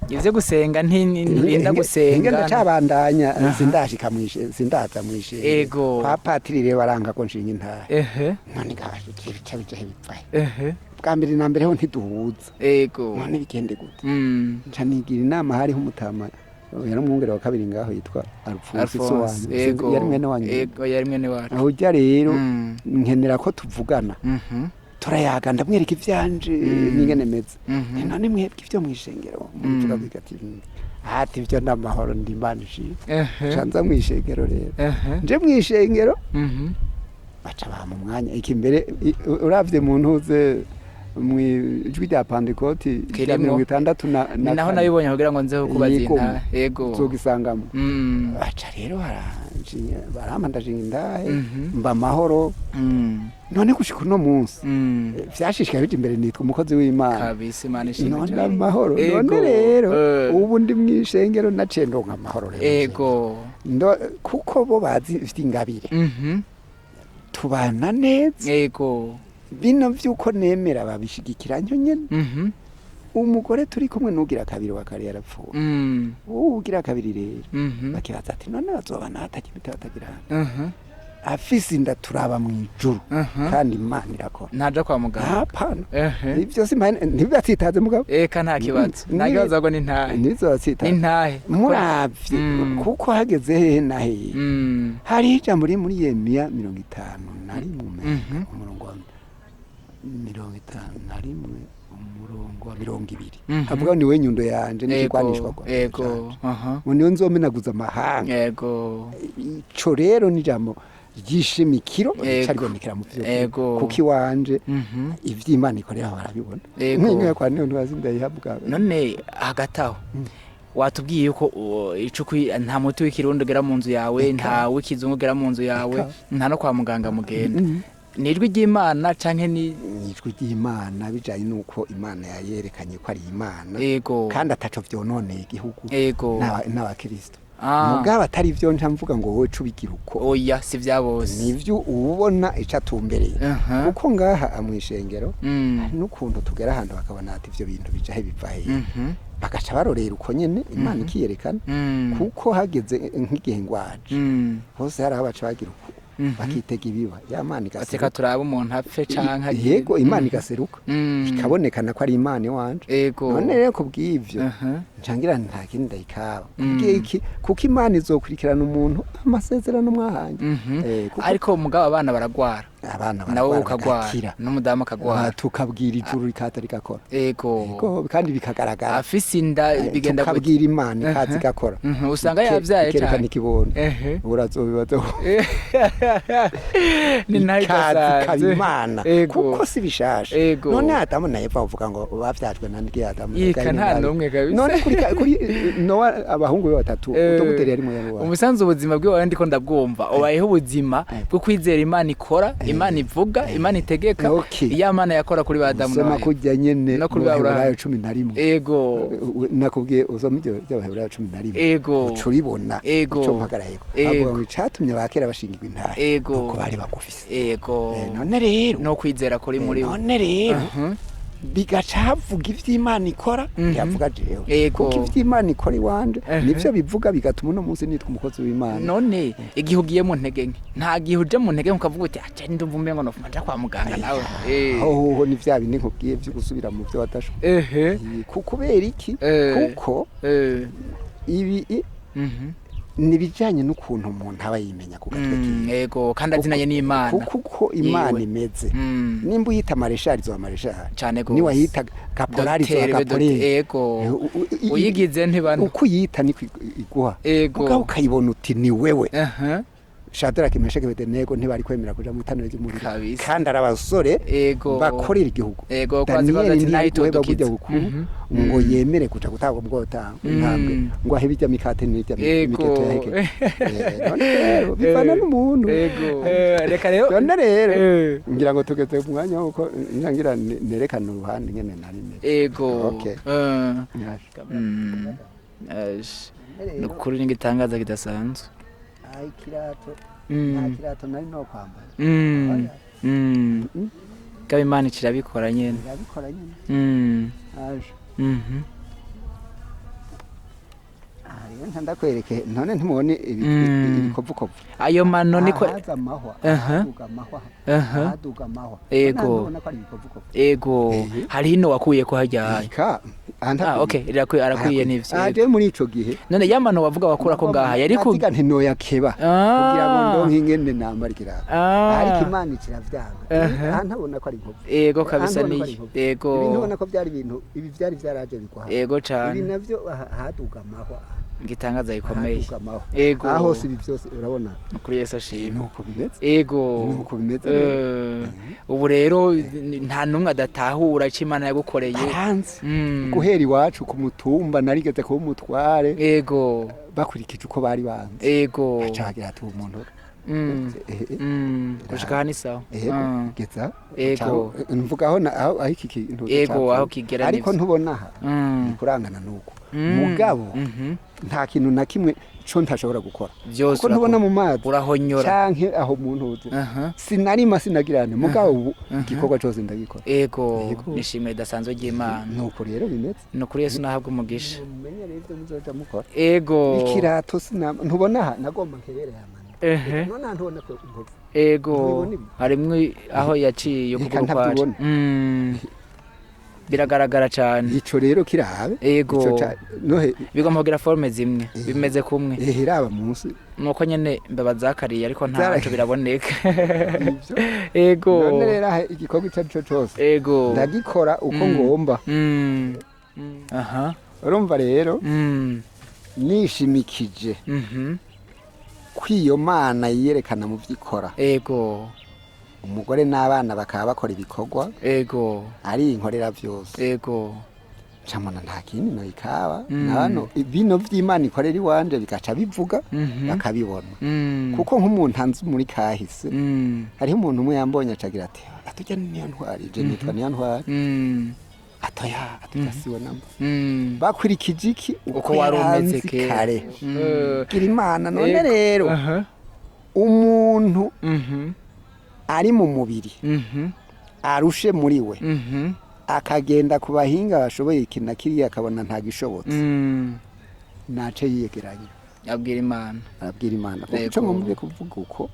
Ivyo gusenga ntinda gusenga ndacabandanya sindashika mwishe sindaza mwishe. Ego. Kwa patiri rero baranga ko nshinga intahe. None gabashikira bica bipfaye. Bwa mbere na mbere ho ntiduhuza. Ego. None bigende gute? Nca nigira inama hariho umutama yari umwungere wa kabiri ngaho yitwa Alphonse wanyu. Yari mwene wanyu. Ego yari mwene wacu. Aho ujya rero nkenera ko tuvugana. Turayaga ndamwereka ivyanje n'ingene meze. None mwebwe ivyo mwishengero muvuga bigati ati ivyo n'amahoro ndi Imana ishimwe. Canza mwishengero rero. Nje mwishengero baca ba mu mwanya iki mbere uravye mu ntuze mwijwi rya Pantekoti rya 66 na naho nabibonye kugira ngo nzeho kubazinta. Yego. Uzogisangamo. Baca rero baramandashinga indahe mba amahoro. None gushika uno munsi vyashishikaye bije imbere nitwa umukozi w'Imana. Kabisa Imana ishimwe. None amahoro. None rero ubu ndi mwishengero naciye ndonka amahoro rero. Yego. Kuko bo bazi ingabire. Tubana neza. Yego. Bino vyuko nemera babishigikira nyo nyene. Umugore turi kumwe nugira kabiri wa kare yarapfuye. Ugira kabiri rero. Bakibaza ati none bazobana hatakibita batagira. Afise inda turaba mu ijuru kandi Imana irakora. Ntaja kwa muganga. Hapana. Ivyo si ntibatsitaze mugabo. Eka nta kibazo. Nta kibazo ahubwo ni ntahe. Nizotsitaze. Ni ntahe. Muravye kuko hageze hehe na hehe. Hari ijambo riri muri Yeremiya 51 umurongo wa 51 umurongo wa 20. Avuga ni we nyundo yanje n'ikigwanishwa kwa. Yego. Ngo niwe nzomenaguza amahanga. Yego. Ico rero ni ijambo ryishimikiro caribonekera mu vyo kuko iwanje ivy'Imana ikorera barabibona. Nk'iyo kwa niyo ntubazi ndayihabwa. None hagati aho watubwiye yuko icukwi nta muti w'ikirundi ugera mu nzu yawe, nta w'ikizungu ugera mu nzu yawe, nta no kwa muganga mugenda. Ni ijwi ry'Imana canke ni ijwi ry'Imana bijanye nuko Imana yayerekanye ko ari Imana kandi ataco vyononeye igihugu n'abakristo. Mugabo atari ivyo nca mvuga ngo wowe cubigira uko. Oya si vya bose. Nivyo ubona icatumbereye. Kuko ngaha amwishengero hari n'ukuntu tugera ahantu bakabona ati ivyo bintu bija he biva he. Bagaca barorera uko nyene Imana ikiyerekana kuko hageze nk'igihe ngwaje. Hose hari aho baca bagira uko. Bakitega ibiba ya Imana igaseruka. Ateka turaba umuntu apfe canke yego Imana igaseruka ikabonekana ko ari Imana iwanje. None rero kubw'ivyo ncangira nta kindi ndayikaba kubw'iki kuko Imana izokurikirana umuntu amasezerano mwahanye. Ariko mugabo abana baragwara. Abana Nawe baragwara ukagwara, bagakira. n'umudamu akagwara. Tukabwira ijuru rikaza rigakora. Ego. Kandi bikagaragara. Afise inda bigenda gute? Tukabwira Imana ikaza igakora. Usanga yabyaye Ikerekana cane. ikibondo. Urazobibaza. Ni nayo Ikaza ikaba idasanzwe. Imana. Ego. Kuko si bishasha. Ego. None Adamu na Eva uvuga ngo bavyajwe na ndya Adamu na Yika Kayini nta na n'umwe kabisa. None kuri Nowa abahungu be batatu, dogiteri yari mu yaruwa. Umusanzu ubuzima bwiwe ndiko ndabwumva, ubayeho ubuzima bwo kwizera Imana ikora, Imana ivuga, Imana itegeka. Okay. Ya Mana yakora kuri ba Adamu Soma na Eva. kujya nyene No kuri mu ba Aburahamu. Baheburayo 11. Ego. Nakubwiye usoma ibyo by'Abaheburayo 11. Ego. Uca uribona. Ego. Ico mpagarayeko. Ego. Avuga ngo icatumye abakera bashingirwa intahe. Ego. Nuko bari bagufise. Ego. None rero. No kwizera kuri muri we. None rero. Bigaca havuga ivy'Imana ikora, ntiyavuga jewe. Ego. Kuko ivy'Imana ikora iwanje nivyo bivuga, bigatuma uno munsi nitwa umukozi w'Imana. None igihe ugiye mu ntege nke, nta gihe uje mu ntege nke ukavuga uti aje ndumva umengo nofuma nja kwa muganga nawe? Aho hoho ni vya bindi nkubwiye vyo gusubira mu vyo wadashwe. Kubera iki? Kuko ibi ni ibijanye n'ukuntu umuntu aba yimenya ku gatwe kiwe. Ego, kandi azinanye n'Imana. Kuko uko Imana Yiwe. imeze, nimba uyita mareshali izoba mareshali. Cane gose. Niwayita kaporali izoba Dogiteri be kaporali. Ego. Uyigize ntibana. Uko uyita niko iguha. Ego. Mugabo ukayibona uti ni wewe. Shadraka, Meshaki, Abedenego ntibari kwemera kuja mu itanura ry'umuriro. Kabisa. Kandi ari abasore Ego. bakorera igihugu. Ego, kwazi Daniyeli baza ati ntiyari guheba ntayitudukize. burya bukuru ngo yemere kuja gutangwa mu ntambwe ngo ahe ibijya mikate n'ibijya Ego. miketo yaheke. None rero bivana n'umuntu. Ego. Reka rero. None rero ngira ngo tugeze mu mwanya wuko ngira nerekane uruhande nyene nari meze. Ego. Okay. Ni ukuri n'igitangaza kidasanzwe. Ai kirato. Nta kirato nari no kwambara. Gaba Imana kirabikora nyene. Irabikora nyene. Aje. Aha rero nta ndakwereke none ntimubone ibikovukovu. Ayo mano niko ahaza amahwa, ahaduga amahwa, ahaduga amahwa. Ego. None ntubona ko ari ibikovukovu. Ego. Hari hino wakuye ko hajya. Ika Ah, okay, irakwiye, arakwiye nivyo. Ah, je muri ico gihe None ya mano wavuga wakura ko ngaha yari ku Atiga ntinoyakeba kugira ngo ndonke ingene nambara ikirato. Ariko Imana ikiravyanga. Aha ntabona ko ari inkovu. Ego kabisa Aha ntubona ko ari ni. inkovu. Ego. Ibi ntubona ko byari ibintu, ibi byari byaraje bigwa. Ego Ibi cane. navyo ahaduga amahwa. Igitangaza gikomeye. Ahaduga amahwa. Ego. Aho hose ibi byose urabona. Kuri Yesu ashimwe. Nuko bimeze. Ego. Nuko bimeze. Ubu rero nta numwe adatahura ico Imana yagukoreye. Baranzi. Guhera iwacu ku mutumba narigeze kuba umutware. Ego. Bakurikije uko bari banzi. Ego. Aca hagira ati umuntu. Gushika hano isawa. Ego. Geza. Ego. Mvuga aho aho iki kintu. Ego, aho kigera. Ariko ntubona aha. Ni kurangana nuko. Mugabo nta kintu na kimwe co ntashobora gukora. Byose kuko ntubona mu mazi. Urahonyora. Canke aho mu ntuze. Sinarima sinagirane. Mugabo ubu igikorwa cose ndagikora. Ego. Nishimwe ridasanzwe ry'Imana. Nuko rero bimeze. Nukuri Yesu nahabwa umugisha. Mumenye rero ivyo muzoja mukora. Ego. Ikirato sinama ntubona aha nagomba nkebere yamana. None ntubona ko inkovu. Ego. Harimwo aho yaciye ukuguru kwaje. Biragaragara cyane. Ico rero kirabe. Ego. Nohe bigomba kugira forme zimwe, bimeze kumwe. Iraba munsi. Nuko nyene mbeba zakariye ariko ntaco biraboneka. Ego. None rero igikorwa ico arico cose. Ego. Ndagikora uko ngomba. Aha. Urumva rero? Nishimikije. Kwiyo Mana yiyerekana mu vyikora. Ego. Umugore n'abana bakaba bakora ibikorwa. Ego. Ari inkorera vyose. Ego. Camona nta kindi no ikaba. Nabano bino vy'Imana ikorera iwanje bigaca bivuga bakabibona. Kuko nk'umuntu anzi muri kahise. Hariho umuntu umwe yambonye acagira ati atujya niyo ntwari je nitwa niyo ntwari. Atoya atujya siwe namba. Bakurikije iki uko wari umeze kare. Gira Imana none rero. Umuntu ari mu mubiri arushe muri we akagenda ku bahinga bashoboye iki na kiriya akabona nta gishobotse nace yiyegeranya abwira Imana kuko ico ngombye kuvuga uko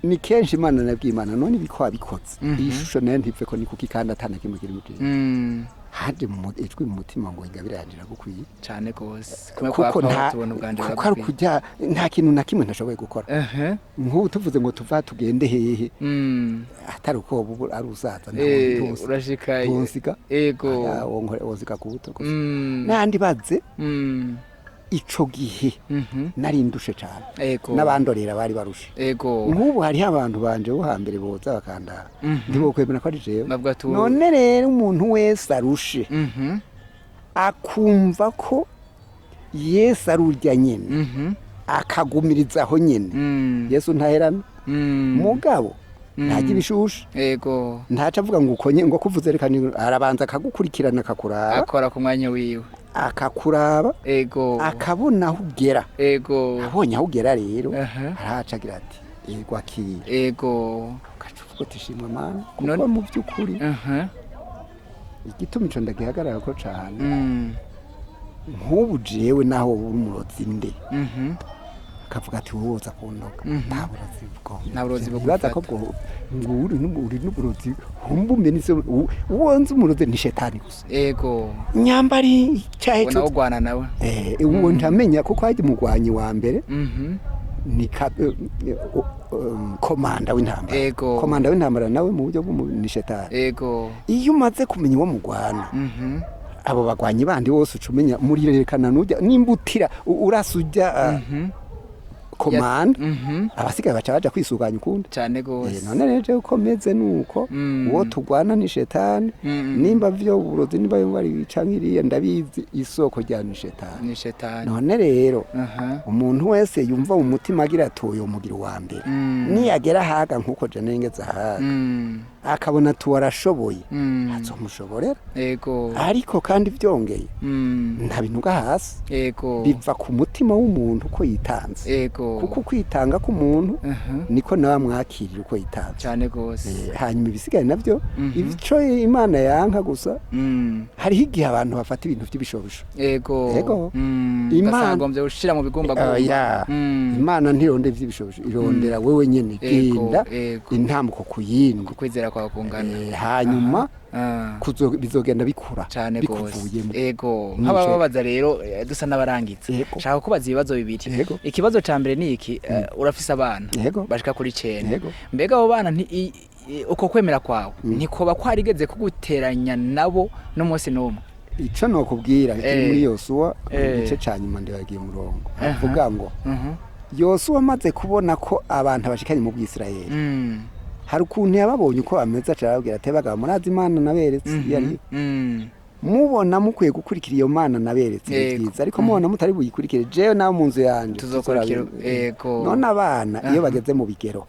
Ni kenshi Imana nabwiye Imana, none ibi ko wabikoze, iyi shusho nayo ntive ko ni kuki kandi atana kimwe kiri mu gihe haje ijwi mu mutima ngo ingabire yanje iragukwiye. Cane gose, kumwe kwa Kuko Pawulo nta tubona ubwanje kuko ari buragukwiye. kujya nta kintu na kimwe ntashoboye gukora. Nk'ubu tuvuze ngo tuva tugende hehe, atari uko ubu ari usaza, Urashika. ntusiga. Ego. Wonsiga ku buto gusa n'andi baze. Ico gihe nari ndushe cane, n'abandorera bari barushe. Nk'ubu hariho abantu banje bo hambere boza bakandara, ntibokwemera ko ari jewe. Bavuga ati None rero umuntu wese arushe, akumva ko Yesu ari urya nyene, akagumiriza aho nyene. Yesu ntaherana, mugabo ntajya ibishushe. Ntaca avuga ngo ukonye ngo kuvuze reka arabanza akagukurikirana, akakuraba. Akora ku mwanya wiwe. Akakuraba, akabona aho ugera. Abonye aho ugera rero, arahaca agira ati yego, akira. Ugaca uvuga uti shimwa Mana, kuko mu by'ukuri igituma ico ndagihagarara ko cane, nk'ubu jewe naho uri umurozi nde, akavuga ati wowe woza kundoga, nta burozi bwo Nta burozi bwo Nibaza ko gufata. bwo ngo uri n'uburozi humbume nise uwonze umurozi ni shetani gusa. Nyambari icyahe Ubona ugwana nawe. Uwo ntamenya kuko hajya umugwanyi wa mbere ni komanda w'intambara. Komanda w'intambara nawe mu buryo ni shetani. Iyo umaze kumenya uwo mugwana, abo bagwanyi bandi bose uca umenya murirekana nujya nimba utira urasa ujya komanda, abasigaye baca baja kwisuganya ukundi. Cane gose. None rero jewe uko meze nuko uwo tugwana ni shetani. Nimba vyo uburozi, nimba yumva ari canke iriya, ndabizi isoko rya ni shetani. Ni shetani. None rero umuntu wese yumva mu mutima agira ati uyu mugira uwa mbere, niyagera ahaga nkuko je nengeze ahaga, akabona tuwo arashoboye, azomushoborera. Ariko kandi byongeye, nta binuga hasi, biva ku mutima w'umuntu uko yitanze, kuko kwitanga k'umuntu niko nawe amwakirira uko yitanze. Cane gose. Hanyuma ibisigaye navyo, ico Imana yanka gusa, hariho igihe abantu bafata ibintu by'ibishobisho. Ego. Ugasanga gushira mu bigumbagumba. Oya. Imana ntirondera ivy'ibishobisho, irondera wewe nyene genda intambuko ku yindi. Kukwizera kwawe kungana. Hanyuma bizogenda bikura Cane gose. bikuvuyemo. Ego. Nico. Nk'abababaza rero, dusa n'abarangiza, shaka kubaza ibibazo bibiri. Ikibazo ca mbere ni iki: urafise abana bashika kuri 9. Mbega abo bana uko kwemera kwawe ntikoba kwarigeze kuguteranya nabo n'umunsi n'umwe? Ico nokubwira kiri muri Yosuwa mu gice ca nyuma, ndabagiye umurongo, avuga ngo Yosuwa amaze kubona ko abantu abashikanye mu Bwisirayeli, hari ukuntu yababonye uko bameze, aca arababwira ati bagabo, murazi Imana naberetse iyo ariyo, mubona mukwiye gukurikira iyo Mana naberetse, ni byiza, ariko mubona mutari buyikurikire, jewe nawe mu nzu yanje Tuzokurikira. tuzora. None abana iyo bageze mu bigero,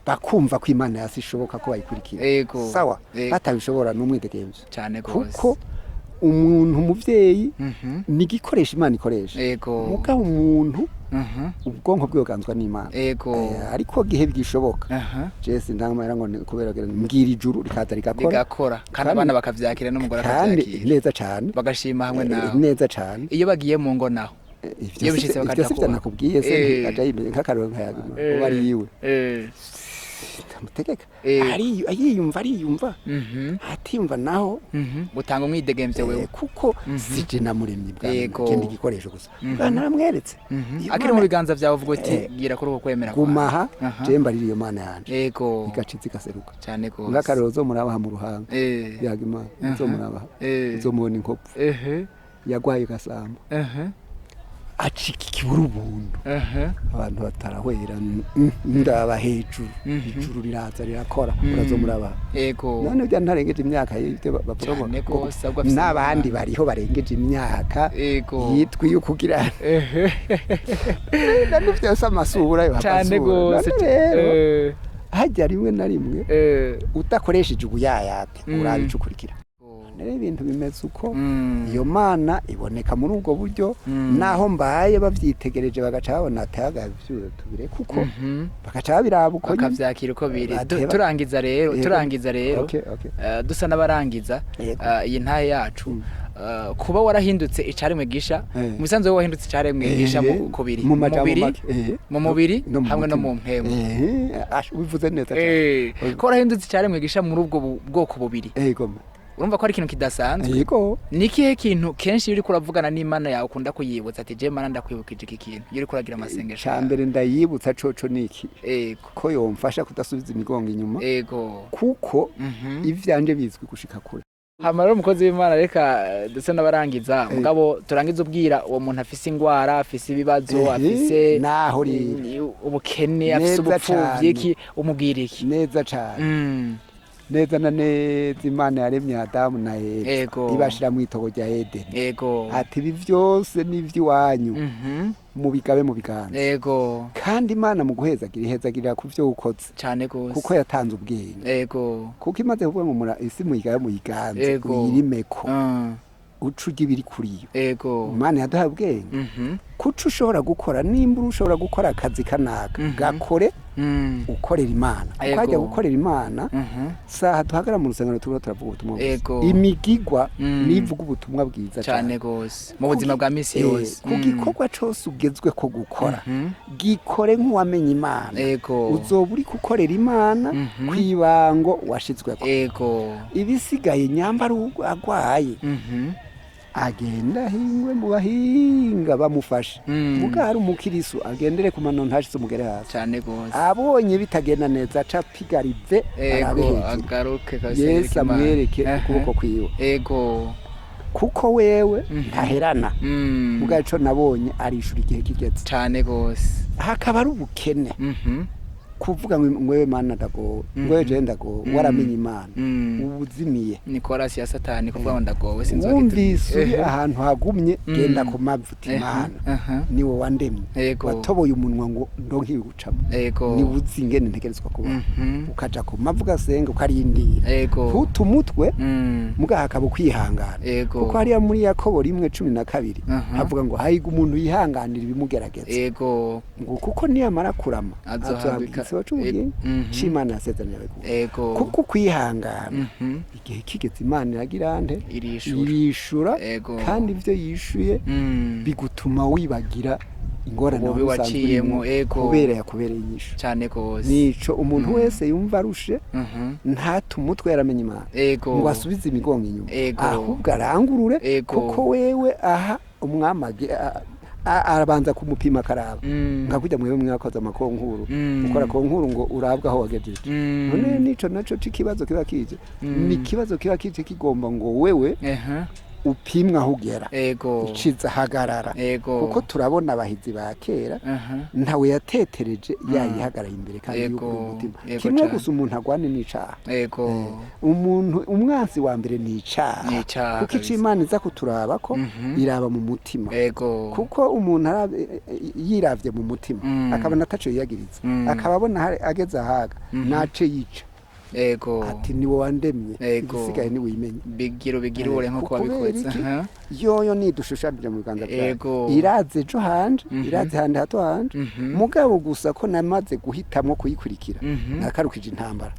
bakumva ko Imana yasi ishoboka ko bayikurikira, sawa. Batabishobora n'umwidegemvyo, Cane gose. kuko umuntu umuvyeyi ni igikoresho Imana ikoresha, mugabo umuntu ubwonko bwiganzwa n'Imana. Ariko gihe bwishoboka, jesi ndangamara ngo kubera mbwira ijuru rikaza rigakora. Rigakora, kandi abana bakavyakira n'umugore Kandi akavyakira. neza cane. Bagashima hamwe nawe. Neza cane. Iyo bagiye mu ngo naho, Ivyo iyo bishitse ivyo bakaja sivyo kuba. nakubwiye se, aja yimeze nk'akaroro nkayaga uba ari iwe, ndamutegeka, ariyumva ariyumva, atiyumva naho, Utanga umwidegemvyo wewe. Kuko sije namuremye bwa kindi gikoresho gusa, bwa naramweretse. Iyo Akiri mu Mana- biganza vyawe uvuga uti gira kuri uko kwemera kwawe. Guma aha, je mbarira iyo Mana yanje, igaca igaseruka. Cane gose. Nk'akaroro uzomurabaha mu ruhanga, yaga Imana, uzomurabaha, uzomubona inkovu yagwaye gasamba, acika ikiburubundu, abantu batarahwera, ndaba hejuru, ijuru riraza rirakora, urazomurabaha. None urya ntarengeje imyaka y'ibyo bavuga ngo Cane gose, ahubwo afise n'abandi bariho barengeje imyaka yitwa iyo kugira none vyose amasura yo Cane amasura. gose. None rero hajya rimwe na rimwe udakoresheje ubuyayate, uraba ico ukurikira. Rero ibintu bimeze uko, iyo Mana iboneka muri ubwo buryo, naho mbaye bavyitegereje bagaca babona ati agavyuro tubire, kuko bagaca babiraba uko nyene. Bakavyakira uko biri. Bateba. Turangiza rero, Yego. turangiza rero, Okay, okay. dusa n'abarangiza Yego. iyi ntahe yacu. Kuba warahindutse icaremwe gisha, Eh. mu bisanzwe wowe wahindutse icaremwe gisha mu kubiri, mu majambo mubiri, make. Mu mubiri No mu hamwe no mu mutima. mpemu. Ubivuze neza cyane. Ko warahindutse icaremwe gisha muri ubwo bwoko bubiri, Ego. urumva ko ari ikintu kidasanzwe. Ego. Ni ikihe kintu kenshi iyo uriko uravugana n'Imana yawe ukunda kuyibutsa, ati: "Je Mana, ndakwibukije iki kintu", iyo uriko uragira amasengesho Ca yawe? mbere ndayibutsa coco niki? Ko yomfasha kudasubiza imigongo inyuma, kuko ivyanje bizwi gushika kure. Hama rero, umukozi w'Imana, reka ndetse n'abarangiza, mugabo turangize ubwira uwo muntu afise ingwara, afise ibibazo, afise Naho rero. ubukene, afise Neza ubupfuvyi, cane. iki umubwira iki? Neza cane. Neza na neza, Imana yaremye Adamu na Eva, ibashira mu itogo rya Edeni, ati: "Ibi vyose ni ivy'iwanyu, mubigabe mu biganza." Kandi Imana mu guhezagira ihezagirira ku vyo ukoze, Cane gose. kuko yatanze ubwenge. Kuko imaze kuvuga ngo isi muyigabe muyiganze, uyirimeko, uca urya ibiri kuri yo. Imana yaduhaye ubwenge, kuco ushobora gukora, nimba ushobora gukora akazi kanaka, gakore ukorera Imana, kuko hajya gukorera Imana, saha duhagara mu rusengero turiko turavuga ubutumwa bwiza. Imigigwa nivuga ubutumwa bwiza Cane gose, mu buzima bwa misi yose. Ku gikorwa cose ugezwe ko gukora, gikore nk'uwamenye Imana. Uzoba uri gukorera Imana kw'ibango washizweko. Ibisigaye, nyambara agwaye, agenda hingwe mu bahinga bamufashe. Muga hari umukirisu agendere ku mano ntashitse umugere hasi. Cane gose. Abonye bitagenda neza, aca pigarive, arabe hejuru. Agaruke kabisa, Yesu yereke Imana. amwereke ukuboko kwiwe, kuko wewe ntaherana. Muga ico nabonye, arishura igihe kigeze. Cane gose. Hakaba ari ubukene, kuvuga ngo: "Ngwewe Mana ndagowe, ngwewe je ndagowe", waramenye Imana, ubuzimiye. Ni korasi ya Satani kuvuga ngo ndagowe, sinzi. Wumvise uri ahantu hagumye, genda ku mavuta Imana niwe wandemye, watoboye umunwa ngo ndonke ibigucamo, niwe uzi ingene ntegerezwa kuba. Ukaja ku mavu, ugasenga, ukarindira, ntuta umutwe. Muga hakaba ukwihangana, kuko hariya muri Yakobo 1:12 havuga ngo: "Hayiga umuntu yihanganira ibimugerageza", ngo kuko niyamara kurama azohabwa azohabwa igisibo c'ubugingo c'Imana yasezeraniye abiguha. Kuko ukwihangana, igihe kigeze Imana iragira nte? Irishura. Irishura. Kandi ibyo yishuye bigutuma wibagira ingorane ububi wari usanzwe waciyemwo, urimwo, kubera yakubereye inyishu. Cane gose. Nico umuntu wese yumva arushe, ntate umutwe, yaramenye Imana, ngo asubize imigongo inyuma, ahubwo arangurure, kuko wewe aha umwami arabanza kumupima, akaraba, nka kurya mwebwe mwakoze amakonkuru, ukora konkuru ngo urabwe aho wagejeje. None nico naco c'ikibazo kiba kije, ni ikibazo kiba kije kigomba ngo wewe upimwe aho ugera, uciza hagarara, kuko turabona abahizi ba kera, ntawe yatetereje yayihagarara imbere kandi yuguruye umutima. Kimwe gusa umuntu agwane n'icaha. Umuntu umwansi wa mbere ni icaha, Ni icaha kuko ico Imana iza kuturaba ko iraba mu mutima, kuko umuntu yiravye mu mutima, akabona ataco yiyagiriza, akaba abona ageze ahaga nace yica, ati: "Niwe wandemye, ibisigaye niwimenye." Bigira ubigirure nkuko Kubera wabikoze. iki? Yoyo nidushushanyije mu biganza byawe, irazi ejo hanje, irazi hande hato hanje. Mugabo gusa ko namaze guhitamwo kuyikurikira, nakarukije intambara.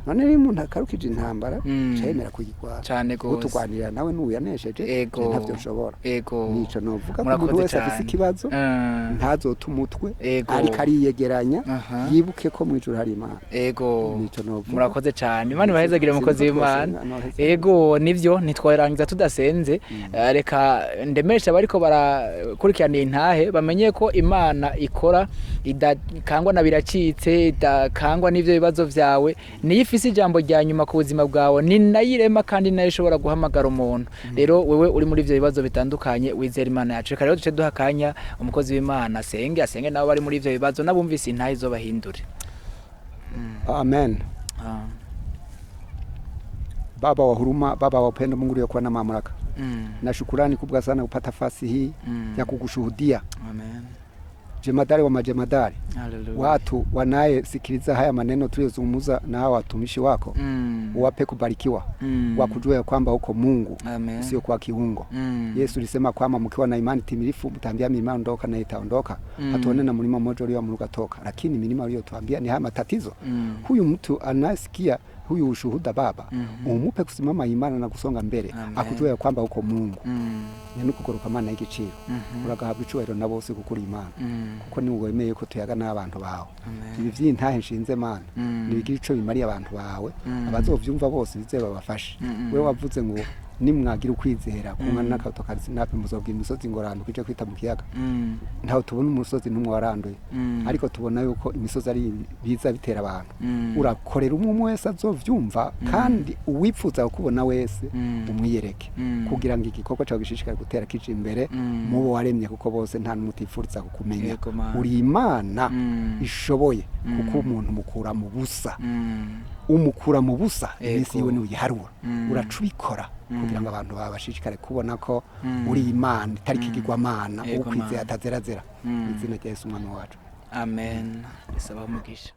None rero umuntu akarukije intambara, ca yemera kuyigwara. Cane gose. Uturwanirira nawe n'uyanesheje, je ntavyo nshobora. Nico novuga ko Murakoze umuntu wese afise cane. ikibazo, ntazote umutwe, ariko ariyegeranya, yibuke ko mw'ijuru hari Imana. Nico novuga. Murakoze cyane, Imana ibahezagire, umukozi Sinzi ko w'Imana. twosenga, noheza. Ego, nivyo, ntitwarangiza tudasenze. Reka ndemesha abariko barakurikirana iyi ntahe bamenye ko Imana ikora idakangwa na biracitse, idakangwa n'ivyo bibazo vyawe. Niyo ifise ijambo rya nyuma ku buzima bwawe, ni nayo irema kandi nayo ishobora guhamagara umuntu. Rero wewe uri muri ivyo bibazo bitandukanye, wizera Imana yacu. Reka rero duce duha akanya umukozi w'Imana asenge, asenge nabo bari muri ivyo bibazo, n'abumvise intahe izobahindure. Amen. Baba wa huruma, Baba wa upendo, Mungu uliokuwa na mamlaka, na shukurani kubwa sana kupata nafasi hii ya kukushuhudia. Amen. Jemadari wa majemadari, Hallelujah. watu wanayesikiliza haya maneno tuliyozungumza na hawa watumishi wako, uwape kubarikiwa, wakujua ya kwamba uko Mungu Amen. sio kwa kiungo. Yesu ulisema kwamba mkiwa na imani timilifu mtaambia milima ondoka na itaondoka. Hatuone na mlima mmoja ulioamruka toka, lakini milima uliyotuambia ni haya matatizo. Huyu mtu anasikia Huyu ushuhuda Baba, umupe kusimama imara na kusonga mbele, Amen. akujue ya kwamba uko Mungu. Ni ukugoroka Mana y'igiciro, uragahabwa icubahiro na bose kuko uri Imana, kuko ni wemeye ko tuyaga n'abantu bawe. Amen. Ibi vy'intahe nshinze, Mana, nibigira ico bimariye abantu bawe, abazovyumva bose bize babafashe. We wavuze ngo nimwagira ukwizera kungana n'akabuto ka sinapi, muzobwira imisozi ngo randuka ije kwita mu kiyaga. Ntaho tubona umusozi n'umwe waranduye, ariko tubona yuko imisozi ari biza bitera abantu. Urakorera umwe umwe wese azovyumva, kandi uwipfuza kukubona wese umwiyereke, kugira ngo igikorwa cyawe gishishikare gutera kija imbere mubo waremye, kuko bose nta n'umwe utifuriza kukumenya. Yego, Mana. Uri Imana ishoboye, kuko umuntu mukura mu busa, umukura mu busa, iminsi yiwe ntiuyiharura. Uraca ubikora kugira ngo abantu babashishikare kubona ko uri Imana itari ikigirwamana, Yego, ukwizeye Mana. atazerazera. Mu izina rya Yesu Umwami wacu. Amen. Isaba umugisha.